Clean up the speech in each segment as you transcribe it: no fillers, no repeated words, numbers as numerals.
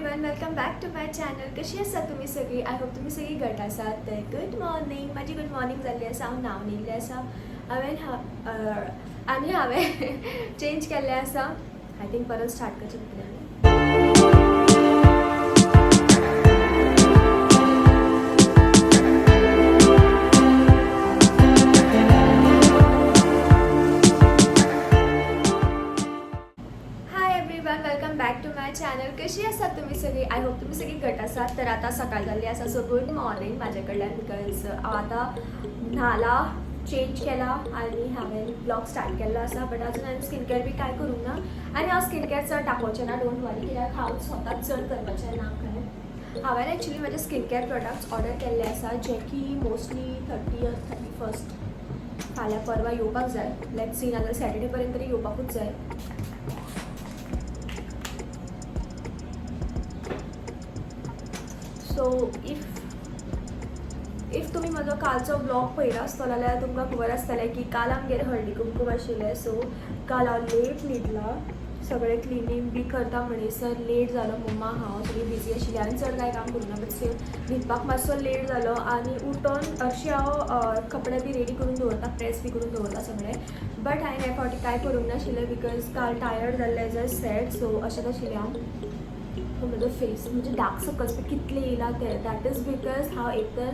Everyone, welcome back to my channel. कशी आसा तुमी सगळीं? I hope तुमी सगळीं घट आसात. तर गुड मॉर्निंग. म्हाजी गुड मॉर्निंग जाल्ली आसा. हांव न्हांवन येयल्लें आसा. हांवें आनी हांवें चेंज केल्लें आसा. I think परत स्टार्ट करचें पडटलें. Hi everyone, welcome back to my channel. कशी आसात तुमी सगळीं? I hope तुमी सगळीं घट आसात. तर आतां सकाळ जाल्ली आसा. सो गुड मॉर्निंग म्हाजे कडल्यान, because हांव आतां न्हाला, चेंज केला आनी हांवें ब्लॉग स्टार्ट केल्लो आसा. बट अजून हांवें स्किन केअर बी कांय करूंक ना आनी हांव स्किन केअर चड दाखोवचें ना. Don't वरी, कित्याक हांव स्वताच चड करपाचें ना. खरें, हांवें एक्चुली म्हाजे स्किन केअर प्रोडक्ट्स ऑर्डर केल्ले आसा, जे की मोस्टली 30 31, फाल्यां परवां येवपाक जाय. Let's see, नाजाल्यार सॅटर्डे पर्यंत तरी येवपाकूच जाय. सो if if तुमी म्हजो कालचो ब्लॉग पळयला आसतलो जाल्यार तुमकां खबर आसतलें की काल आमगेर हळदी कुमकूम आशिल्लें. सो काल हांव लेट न्हिदलां. सगळें क्लिनींग बी करता म्हणसर लेट जालो. मम्मा, हांव सगळीं बिजी आशिल्लीं. हांवें चड कांय काम करूंक ना, बट स्टील न्हिदपाक मातसो लेट जालो आनी उठोन हरशीं हांव कपडे बी रेडी करून दवरता, प्रेस बी करून दवरता सगळें, बट हांवें हे फावटी कांय करूंक नाशिल्लें because काल टायर्ड जाल्लें एज I said. So अशेंच आशिल्लें हांव. म्हजो फेस म्हणजे डार्क सर्कल्स बी कितले येयला ते, that is because हांव एक तर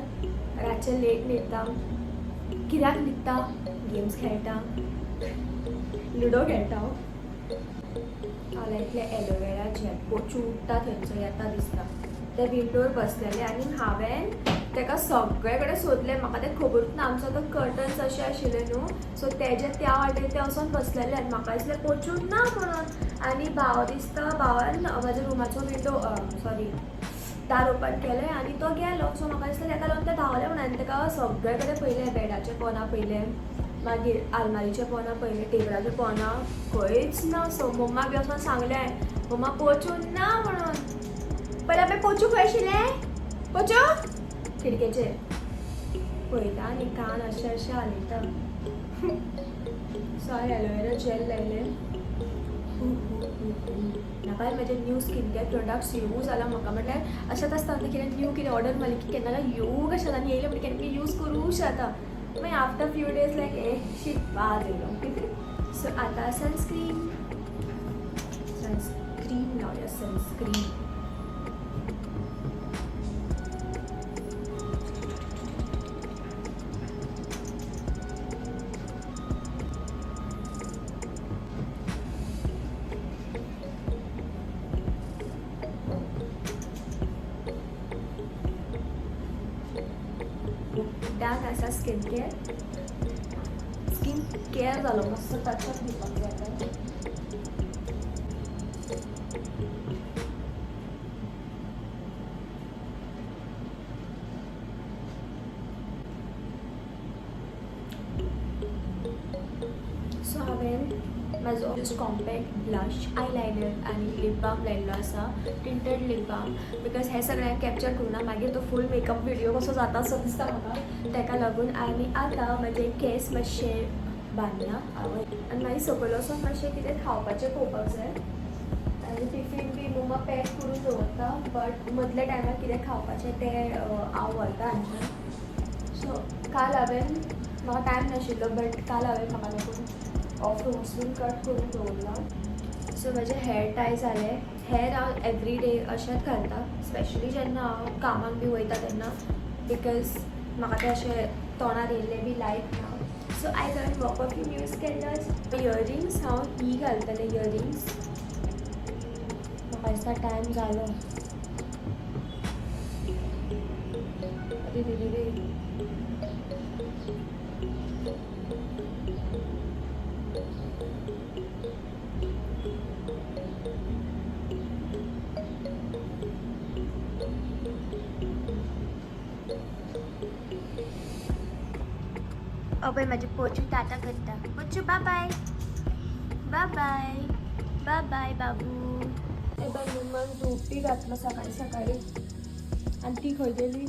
रातचें लेट न्हिदता. कित्याक न्हिदता? गेम्स खेळटा, लुडो खेळटा हांव. हांव लायतलें एलोवेरा जेल. पोचू उठ्ठा थंयसर येता दिसता. ते विंडोर बसलेले आनी हांवें ताका सगळे कडेन सोदलें. म्हाका तें खबरूच ना. आमचो तो कर्टन्स अशें आशिल्ले न्हू, सो तेजे त्या वाटेन ते वचोन बसलेले आनी म्हाका दिसलें पोचून ना म्हणून. आनी भाव दिसता, भावान म्हाज्या रुमाचो विंडो, सॉरी, दार ओपन केलें आनी तो गेलो. सो म्हाका दिसलें ताका लागून ते धांवले म्हणून. आनी ताका सगळे कडेन पयलें, बेडाचे पोना पयलें, मागीर आलमारीचे पोना पयलें, टेबलाचे पोना, खंयच ना. सो मम्मा बी वचोन सांगलें हांवें, मम्मा पोचून ना म्हणून. पयलें आमी पोचू खंय आशिल्लें? पोचू खिडकेचेर पळयता आनी कान अशें अशें हालयता. सो हांवें एलोवेरा जेल लायलें. म्हाका म्हजे न्यू स्किन केअर प्रोडक्ट्स येवू जाला म्हाका. म्हटल्यार अशेंच आसता न्हू, कितें न्यू कितें ऑर्डर मारली की केन्ना येवू कशें जाता आनी येयलें म्हणटकीर केन्ना यूज करूं जाता. मागीर आफ्टर फ्यू डेज लायक ए शीट, वाज येयलो. सो आतां सनस्क्रीन, सनस्क्रीन लावया, सनस्क्रीन. डन आसा स्किन केअर. स्किन केअर जालो, मातसो टचअप दिवपाक जाय आतां. सो हांवें म्हाजो जस्ट कॉम्पॅक्ट, ब्लश, आयलायनर आनी लिप बाम लायिल्लो आसा, टिंटेड लिप बाम, because हे सगळें कॅप्चर करूं ना, मागीर तो फूल मेकअप विडियो कसो जाता असो दिसता म्हाका, ताका लागून. आनी आतां म्हजे केंस मातशे बांदला हांव आनी मागीर सकयल वचोन मातशें कितें खावपाचें पळोवपाक जाय. आनी टिफीन बी मम्मा पॅक करून दवरता, बट मदल्या टायमार कितें खावपाचें तें हांव व्हरता हांगच्यान. सो काल हांवें, म्हाका टायम नाशिल्लो, बट काल हांवें म्हाका लागून फ्रुट्स बीन कट करून दवरला. सो म्हजे हेर टाय जाले. हेर हांव एवरी डे अशेंच घालता, स्पेशली जेन्ना हांव कामाक बी वयता तेन्ना, because म्हाका तें अशें तोंडार येयल्लें बी लायक ना. सो आयज हांवें वॉक परफ्यूम यूज केल्लो. इयरिंग्स हांव ही घालतलें इयरिंग्स. म्हाका दिसता टायम जालो. अरे रे रे रे. अबय, म्हाजी पोचू टाटा करता. पोचू, bye bye, bye bye, bye bye बाबू. हे बाय, मम्मान झोप बी घातलो सकाळी सकाळी. आनी ती खंय गेली?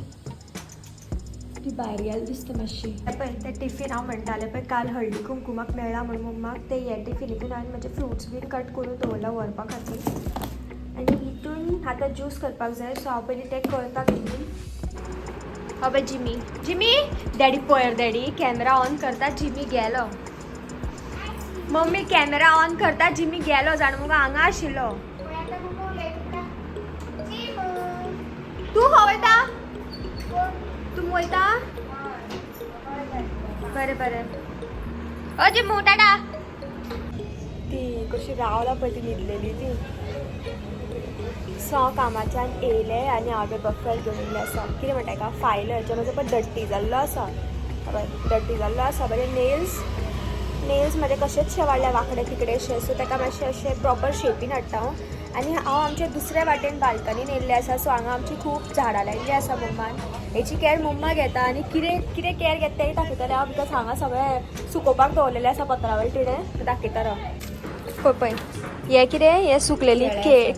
ती भायर गेली दिसता मातशी. पळय, ते टिफीन हांव म्हणटालें पळय, काल हळदी कुंकुमाक मेळ्ळा म्हूण मम्माक, ते हे टिफिनीतून हांवें म्हजे फ्रुट्स बीन कट करून दवरला व्हरपा खातीर. आनी हितून आतां ज्यूस करपाक जाय, सो हांव पयलीं तें करता क्लीन. अबे जिमी, जिमी, डॅडी पयर, डॅडी कॅमेरा ऑन करता, जिमी गेलो. मम्मी कॅमेरा ऑन करता, जिमी गेलो. जाण मुगो हांगा आशिल्लो. तूं खंय वयता? तूं वयता? बरें बरें. ओ जिमू, टाटा. ती कशी रावला पळय, ती न्हिदलेली ती. सो हांव कामाच्यान येयलें आनी हांवें बफर घेवन येयल्लें आसा. कितें म्हणटा हेका, फायलर, जे म्हजो पळय डट्टी जाल्लो आसा. हय, डट्टी जाल्लो आसा. बरें, नेल्स, नेल्स म्हजे कशेच शे वाडल्या, वांकडे तिकडेशे. सो ताका मातशें अशें प्रॉपर शेपीन हाडटा हांव. आनी हांव आमच्या दुसऱ्या वाटेन बाल्कनीन येयल्लें आसा. सो हांगा आमची खूब झाडां लायिल्लीं आसा मम्मान. हेची कॅर मम्मा घेता आनी कितें कितें कॅर घेता तेंय दाखयतलें हांव, because हांगा सगळें सुकोवपाक दवरलेलें आसा पत्रावळ तिणें. दाखयता राव. पळय पळय, हे कितें, हे सुकलेली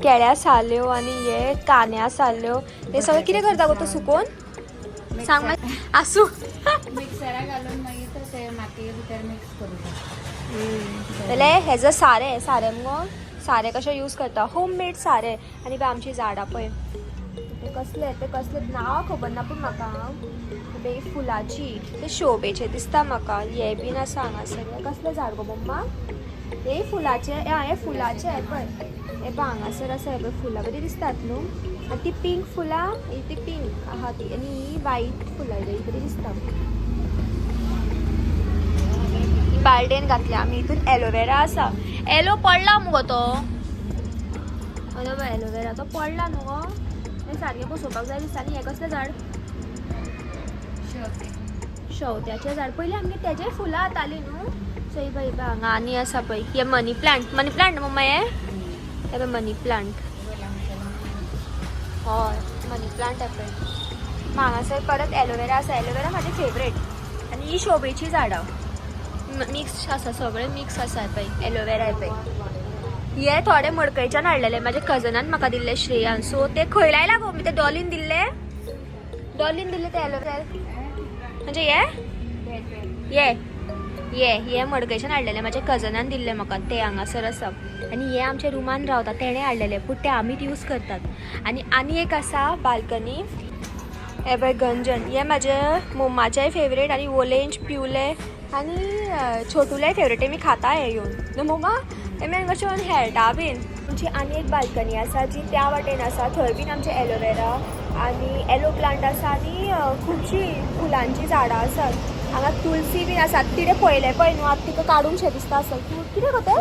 केळ्या साल्यो आनी हे कांद्या साल्यो. हे सगळें कितें करता गो तूं सुकोवन? सांग मातशें. आसूं. मिक्सरा घालून मागीर ते मातये भितर मिक्स करूं. जाल्यार हेजो सारें, सारें मुगो, सारें कशें यूज करता, होम मेड सारें. आनी पळय आमचीं झाडां पळय, ते कसले, ते कसले नांवां खबर ना पूण म्हाका. बे फुलाची ते शोबेचे दिसता म्हाका. हे बीन आसा हांगासर. हें कसलें झाड गो मम्मा? हे फुलाचे, हे फुलाचे. हे पळय, हे पळय, हांगासर आसा. हे पळय, फुलां बरीं दिसतात न्हू. आनी ती पिंक फुलां, ही ती पिंक आहा ती, आनी ही वायट फुलां, ही बरी दिसता. ही बालडेन घातल्या आमी. हितून एलोवेरा आसा. एलो पडला मुगो तो. हय, एलोवेरा तो पडला न्हू गो. तें सारकें बसोवपाक जाय दिसता. आनी हें कसलें झाड? शेवत्याचें झाड. पयलीं आमगेर तेजेय फुलां जातालीं न्हू. सो ही पळय, पळय, हांगा आनी आसा पळय. हे मनी प्लांट, मनी प्लांट मम्मा हे. हे पळय, मनी प्लांट. हय, मनी प्लांट आहे पळय. हांगासर परत एलोवेरा आसा. एलोवेरा म्हाजी फेवरेट. आनी ही शोबेची झाडां मिक्स आसा, सगळे मिक्स आसा. पळय, एलोवेरा पळय. हे थोडे मडकयच्यान हाडलेले, माझ्या कजनान म्हाका दिल्ले, श्रेयान. सो ते खंय लायला गो मी? ते डॉलीन दिल्ले, डॉलीन दिल्ले ते एलोवेरा. म्हणजे हे ये ये हे मडकयच्यान हाडलेले, माझ्या कजनान दिल्ले म्हाका ते. हांगासर आसा. आनी हे आमच्या रुमान रावता तेणें हाडलेले, पूण ते आमीच यूज करतात. आनी आनी एक आसा बाल्कनी. हे पळय, गंजन. हे म्हाजे मम्माचेय फेवरेट आनी ओलेंज पिवले आनी छोटूलेय फेवरेट. मी खाता हे येवन न्हू मम्मा? हे मेन कशें करून हेळटा बीन. आमची आनी एक बाल्कनी आसा जी त्या वाटेन आसा. थंय बीन आमचे एलोवेरा आनी एलो प्लांट आसा आनी खुबशीं फुलांचीं झाडां आसात. हांगा तुलसी बीन आसा. तिणें पळयलें पळय न्हू, आतां तिका काडूंक शें दिसता आसत. तूं कितें गो तें?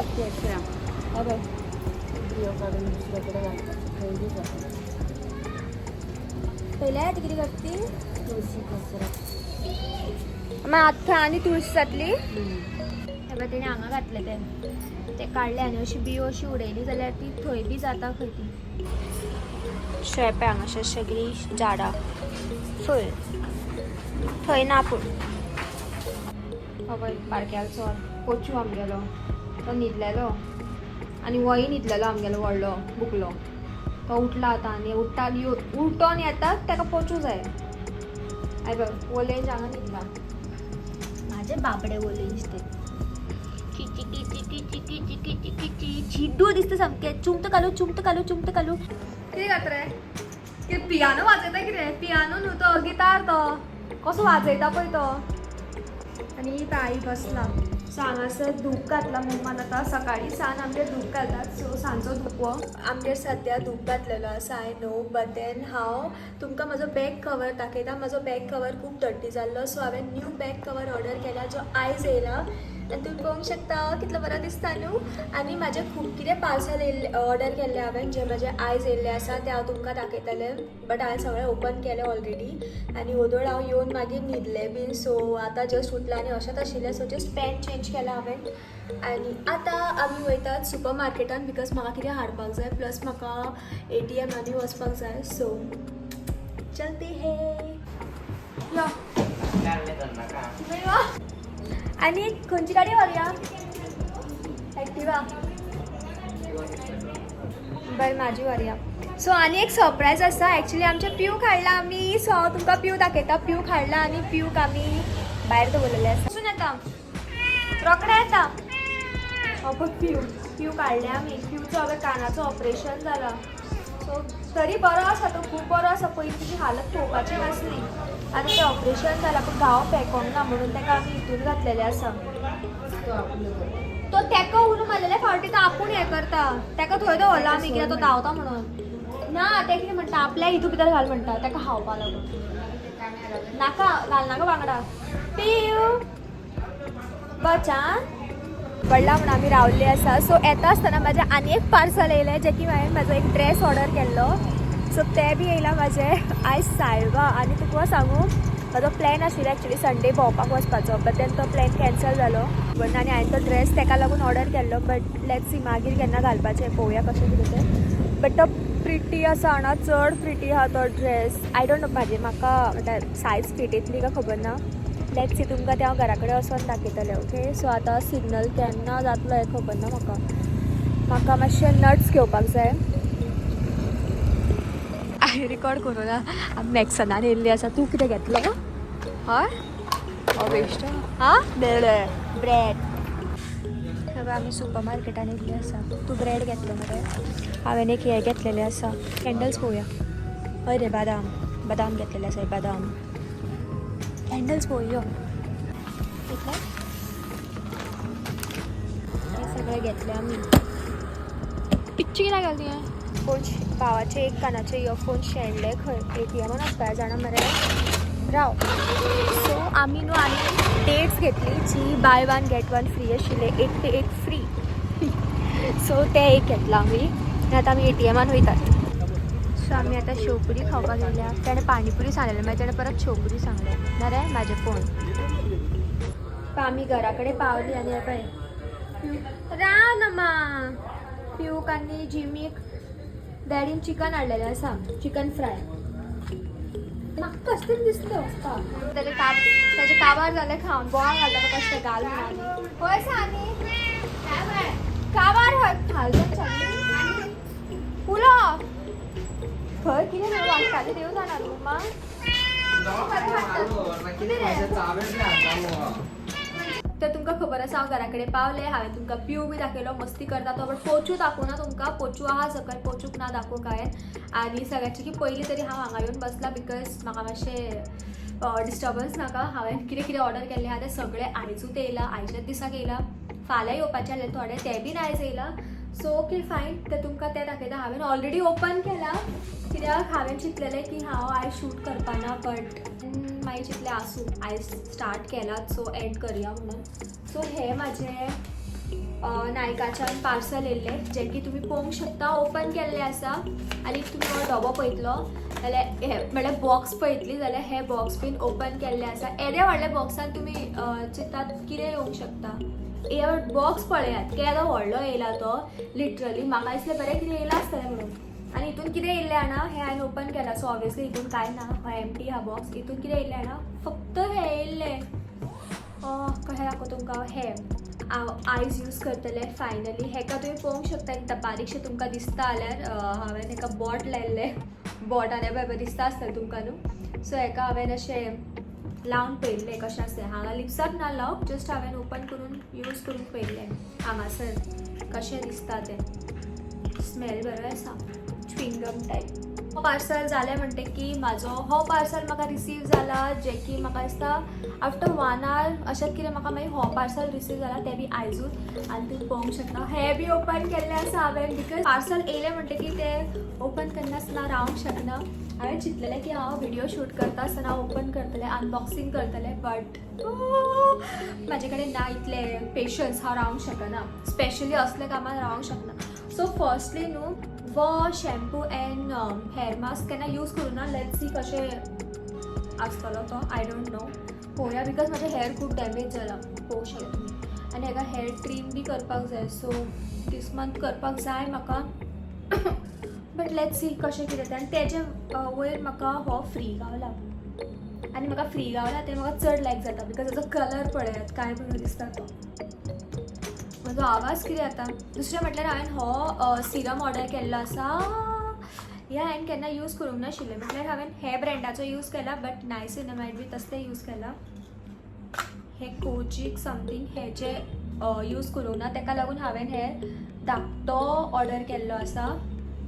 हय. बियो काडून दुसऱ्याकडे घालपाची, खंय जाता. पयलें ती कितें करता ती? तुळशी कचरा. मागीर आतां आनी तुळशी जातली. हे पळय, तेणी हांगा घातले ते, ते काडले आनी अशी बियो अशी उडयली जाल्यार ती थंय बी जाता खंय ती. शें पळय, हांगासर सगळीं झाडां फूल. थंय ना पूण. हय, बारक्यालो चोर कोचू आमगेलो तो न्हिदलेलो आनी होय न्हिदलेलो आमगेलो व्हडलो बुकलो. तो उठला आतां आनी उठ्ठा, उठोन येता, ताका पोचू जाय. I बघ, ओलेंज हांगा न्हिदला. माझे बाबडे ओलेंज ते. चिची किची किची किची किची किची. चिड्डू दिसता सामकें. चुमट घालू, चुमट घालू, चुमट घालू. कितें जाता रे? कितें पियानो वाजयता कितें? पियानो न्हू तो, गिटार तो. कसो वाजयता पळय तो. आनी आई बसला. सो हांगासर धूप घातला मम्मान. आतां सकाळीं सान आमगेर धूप घालतात, सो सांजचो धूप हो. आमगेर सद्या धूप घातलेलो आसा, I know, but then हांव तुमकां म्हजो बॅक कवर दाखयता. म्हजो बॅक कवर खूब डर्टी जाल्लो, सो हांवें न्यू बॅक कवर ऑर्डर केला, जो आयज येयला आनी तुमी पळोवंक शकता कितलो बरो दिसता न्हू. आनी म्हाजें खूब कितें पार्सल येयल्लें, ऑर्डर केल्लें हांवें, जें म्हाजें आयज येयल्लें आसा, तें हांव तुमकां दाखयतलें. बट हांवें सगळें ओपन केलें ऑलरेडी आनी ओदोळ हांव येवन मागीर न्हिदलें बीन. सो आतां जस्ट उठलां आनी अशेंच आशिल्लें, सो जस्ट पॅन्ट चेंज केलां हांवें. आनी आतां आमी वयतात सुपर मार्केटान, because म्हाका कितें हाडपाक जाय, प्लस म्हाका एटीएमानूय वचपाक जाय. सो चलते हे, यो. यो. आनी खंयची गाडी व्हरया? एक्टिवा? बरें, म्हाजी व्हरया. सो आनी एक सरप्रायज आसा एक्चुली. आमच्या पियूक हाडला आमी. सो हांव तुमकां पियू दाखयता. पियूक हाडला आनी पियूक आमी भायर दवरलेले आसा. वचून येता, रोखडे येता. हो पळय पियू. पियू काडले आमी. पियूचो हांवें कानाचो ऑपरेशन जाला, सो तरी बरो आसा तो, खूब बरो आसा. पयलीं तुजी हालत पळोवपाची नासली. आतां तें ऑपरेशन जालां पूण घाव पेकोंक ना म्हणून ताका आमी हितून घातलेलें आसा. तो तेका उलो मारलेल्या फावटी तो आपूण हें करता. तेका थंय दवरला आमी कित्याक तो धांवता म्हणून. ना ते कितें म्हणटा, आपल्या हितू भितर घाल म्हणटा तेका खावपा लागून. नाका घालनाका वांगडा. पिव बचा पडला म्हणून आमी रावल्ले आसा. सो येता आसतना म्हाजें आनी एक पार्सल येयलें, जें की हांवें म्हाजो एक ड्रेस ऑर्डर केल्लो. सो ते बी येयला म्हाजें. आयज सायबा. आनी तुका सांगू, म्हाजो प्लॅन आशिल्लो एक्चुली संडे भोंवपाक वचपाचो, बट then तो प्लॅन कॅन्सल जालो. पण आनी हांवें तो ड्रेस तेका लागून ऑर्डर केल्लो. बट let's see मागीर केन्ना घालपाचें पळोवया कशें कितें तें. बट तो प्रिटी आसा जाणा, चड प्रिटी आहा तो ड्रेस. I don't know म्हाजे म्हाका म्हटल्यार सायज फिट येतली काय खबर ना. Let's see, तुमकां तें हांव घरा कडेन वचोन दाखयतलें. ओके, सो आतां सिग्नल केन्ना जातलो हें खबर ना म्हाका. म्हाका मातशें नट्स घेवपाक जाय. हांवें रिकॉर्ड करूं ना. आमी मॅक्सनान येयल्ली आसा. तूं कितें घेतलो? हय, बेश्ट आं ब्रेड. हे आमी सुपर मार्केटान येयल्ली आसा. तूं ब्रेड घेतलो मरे? हांवें एक हें घेतलेलें आसा. कॅन्डल्स पळोवया. हय रे, बादाम, बदाम घेतलेले आसा. बदाम, कॅन्डल्स पळोवया. घेतले हे सगळे घेतले आमी. पिच्ची कित्याक घाल तुवें? फोन, भावाचे एक कानाचे इयरफोन शेणले खंय, एटीएमान वचपाक जाणा मरे. राव. सो आमी न्हू आनी डेट्स घेतली जी buy one get one free आशिल्ले, एक ते एक फ्री. सो ते एक घेतला आमी आनी आतां आमी एटीएमान वयतात. सो आमी आतां शेवपुरी खावपाक गेल्या. तेणें पाणीपुरी सांगलेलें, मागीर तेणें परत शेवपुरी सांगलें. ना रे म्हाजें फोन. आमी घरा कडेन पावली आनी हे पळय, राव ना मा. पियूक आनी जिमीक डॅडीन चिकन हाडलेलें आसा, चिकन फ्राय. म्हाका कसलें दिसता वचपाक. ताजे काब ताजे काबार जालें खावन. बोळा घालता तो कसलें घाल म्हणून. हय आसा न्ही काबार. हय, घाल. उलो खंय कितें न्हू वाडटालें देव जाणा न्हू मम्मा. कितें रे? तर तुमकां खबर आसा, हांव घरा कडेन पावलें. हांवें तुमकां पिव बी दाखयलो, मस्ती करता तो. बट पोचू दाखोवना तुमकां. पोचू आहा सकयल, पोचूक ना दाखोवंक हांवें. आनी सगळ्याचे की पयलीं तरी हांव हांगा येवन बसलां because म्हाका मातशें डिस्टर्बन्स नाका. हांवें कितें कितें ऑर्डर केल्लें आहा तें सगळें आयजूच येयलां, आयच्याच दिसाक येयलां. फाल्यां येवपाचें आसलें थोडें, तें बीन आयज येयलां. सो ओके फायन, तें तुमकां तें दाखयता. हांवें ऑलरेडी ओपन केलां कित्याक हांवें चिंतलेलें की हांव आयज शूट करपाना, बट मागीर चिंतलें आसूं, आयज स्टार्ट केलात सो एंड करया म्हणून. सो हे म्हाजें नायकाच्यान पार्सल येयल्लें, जें की तुमी पळोवंक शकता, ओपन केल्लें आसा. आनी तुमी हो डबो पळयतलो जाल्यार, हे म्हळ्यार बॉक्स पळयतली जाल्यार, हे बॉक्स बीन ओपन केल्ले आसा. येद्या व्हडल्या बॉक्सान तुमी चिंतात कितें येवंक शकता? हे बॉक्स पळयात, केदो व्हडलो येयला तो. लिटरली म्हाका दिसलें बरें कितें येयलां आसतलें म्हणून. आनी हितून कितें येयल्लें जाणा? हें हांवें ओपन केलां, सो ऑब्वियसली हितून कांय ना, हो एम्प्टी हा बॉक्स. हितून कितें येयल्लें जाणा? फक्त हें येयल्लें. कशें दाखोवं तुमकां? हें हांव आयज यूज करतलें फायनली. हेका तुमी पळोवंक शकता, एकदां बारीकशें तुमकां दिसता जाल्यार, हांवें हेका बोट लायल्लें. बोट आनी पळय दिसता आसतलें तुमकां न्हू. सो हेका हांवें अशें लावन पळयल्लें कशें आसता. हांगा लिप्साक ना लावप, जस्ट हांवें ओपन करून यूज करून पळयल्लें हांगासर कशें दिसता तें. स्मेल बरो आसा, च्विंगम टायप. हो पार्सल जालें म्हणटकीर म्हाजो हो पार्सल म्हाका रिसीव जाला, जें की म्हाका दिसता आफ्टर वन our अशेंच कितें म्हाका मागीर हो पार्सल रिसीव जाला, तें बी आयजूच. आनी तुमी पळोवंक शकता, हें बी ओपन केल्लें आसा हांवें because parcel येयलें म्हणटकीर तें ओपन करनासतना रावंक शकना. हांवें चिंतलेलें की हांव व्हिडियो शूट करता आसतना ओपन करतलें, अनबॉक्सिंग करतलें, बट म्हाजे कडेन ना इतले पेशन्स. हांव रावंक शकना, स्पेशली असल्या कामान रावंक शकना. सो फर्स्टली न्हू वो शॅम्पू अँड हेअर मास्क केन्ना यूज करूं ना. Let's see कशें आसतलो तो, I don't know, पळोवया. Because म्हाजें हेअर खूब डॅमेज जाला, पळोवंक शकता तुमी. आनी हेका हेअर ट्रीम बी करपाक जाय, सो दीस मंथ करपाक जाय म्हाका. बट let's see कशें कितें तें. आनी तेजे वयर म्हाका हो फ्री गावला आनी म्हाका फ्री गावला तें म्हाका चड लायक जाता because ताजो कलर पळयात, काय बरो दिसता तो. म्हजो आवाज कितें जाता? दुसरें म्हटल्यार हांवें हो सिरम ऑर्डर केल्लो आसा. हे हांवें केन्ना यूज करूंक नाशिल्लें. म्हटल्यार हांवें हे ब्रँडाचो यूज केला, बट नायसिनमायड बी तसलें यूज केला. हे कोजीक समथींग हे जे यूज करूंक ना, ताका लागून हांवें हे धाकटो ऑर्डर केल्लो आसा.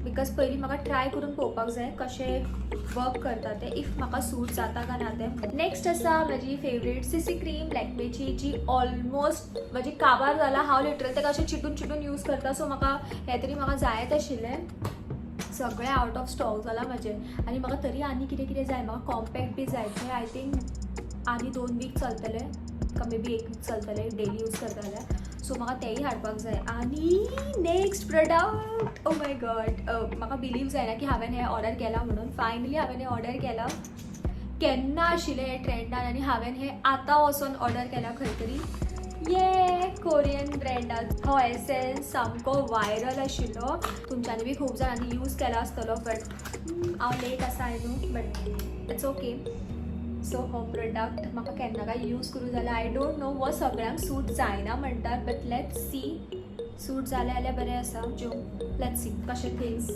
Because पयलीं म्हाका ट्राय करून पळोवपाक जाय कशें वर्क करता तें, if म्हाका सूट जाता काय ना तें. नेक्स्ट आसा म्हजी फेवरेट सीसी क्रीम लॅक्मेची, जी ऑलमोस्ट म्हजी काबार जाला. हांव लिटरल ताका अशें चिटून चिटून यूज करता. सो म्हाका हें तरी म्हाका जायत आशिल्लें. सगळें आवट ऑफ स्टॉक जाला म्हाजें आनी म्हाका तरी आनी कितें कितें जाय. म्हाका कॉम्पॅक्ट बी जाय. तें I think आनी 2 वीक चलतले का मे बी एक वीक चलतले डेली यूज करता जाल्यार. सो म्हाका तेंय हाडपाक जाय. आनी next product, oh my God, म्हाका बिलीव जायना की हांवें हें ऑर्डर केलां म्हणून. फायनली हांवें हें ऑर्डर केलां. केन्ना आशिल्लें हें ट्रेंडान आनी हांवें हें आतां वचोन ऑर्डर केलां खंय तरी. ये कोरियन ब्रँडाक हो एसेन्स सामको वायरल आशिल्लो. तुमच्यांनी बी खूब जाणांनी यूज केला आसतलो, बट हांव लेट आसा, I know, but it's okay. So हो प्रोडक्ट म्हाका केन्ना काय यूज करूं जाल्यार, I don't know, हो सगळ्यांक सूट जायना म्हणटात, बट let's see. सूट जालें जाल्यार बरें आसा. ज्यो let's see कशें थिंग्स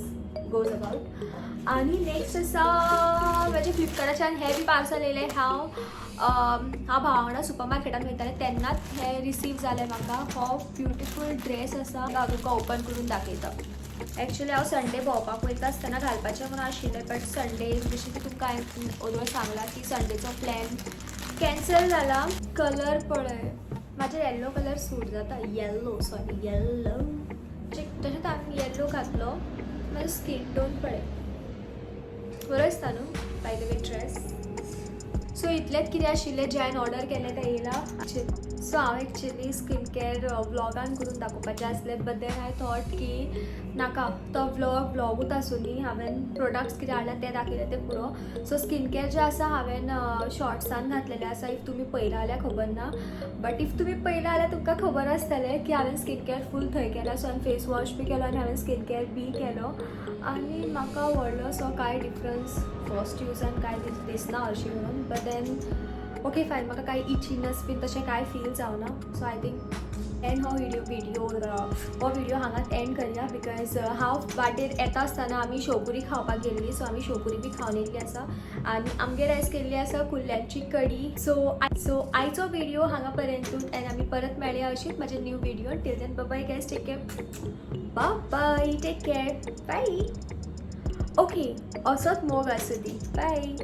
गोज अबाउट. आनी नेक्स्ट आसा म्हजें फ्लिपकार्टाच्यान हें बी पार्सल येयलें. हांव भावा वांगडा सुपर मार्केटान वयतालें तेन्नाच हें रिसीव जालें म्हाका. हो ब्युटिफूल ड्रेस आसा. हांव तुमकां ओपन करून दाखयता. एक्चुली हांव संडे भोंवपाक वयता आसतना घालपाचें म्हणून आशिल्लें, बट संडे जशें की तुमकां हांवें ओदोळ सांगलां की संडेचो प्लॅन कॅन्सल जाला. कलर पळय, म्हाजेर येल्लो कलर सूट जाता. येल्लो, सॉरी, येल्लो. तशेंच हांवें येल्लो घातलो. म्हाजो स्कीन टोन पळय, बरो दिसता न्हू by the way dress? So इतलेंच कितें आशिल्लें जें हांवें ऑर्डर केलें तें येयलां. सो हांव एक्चुली स्किन केअर व्लॉगान करून दाखोवपाचें आसलें, बट then I thought की नाका, तो व्लॉग व्लॉगूच आसूं. हांवें प्रोडक्ट्स कितें हाडला ते दाखयले ते पुरो. सो स्किन केअर जें आसा हांवें शॉर्ट्सान घातलेलें आसा. If तुमी पळयलां जाल्यार खबर ना, बट if तुमी पळयलां जाल्यार तुमकां खबर आसतलें की हांवें स्किन केअर फूल थंय केला. सो हांवें फेस वॉश बी केलो आनी हांवें स्किन केअर बी केलो आनी म्हाका व्हडलो असो कांय डिफरन्स फर्स्ट युजान कांय दिसना हरशीं म्हणून, बट then okay fine. म्हाका कांय इचिनस बीन तशें कांय फील जावना. सो I think and हो व्हिडिओ हांगाच एंड करया, because हांव वाटेर येता आसतना आमी शेवपुरी खावपाक गेल्ली. सो आमी शेवपुरी बी खावन येयल्ली आसा आनी आमगेर आयज केल्ली आसा कुल्ल्यांची कडी. सो आयचो व्हिडिओ हांगा पर्यंतूच एंड आमी परत मेळया अशीच म्हाजे new video. Till then, bye guys, take care, bye, take care, bye. Okay, असोच मोग आसूं दी. बाय.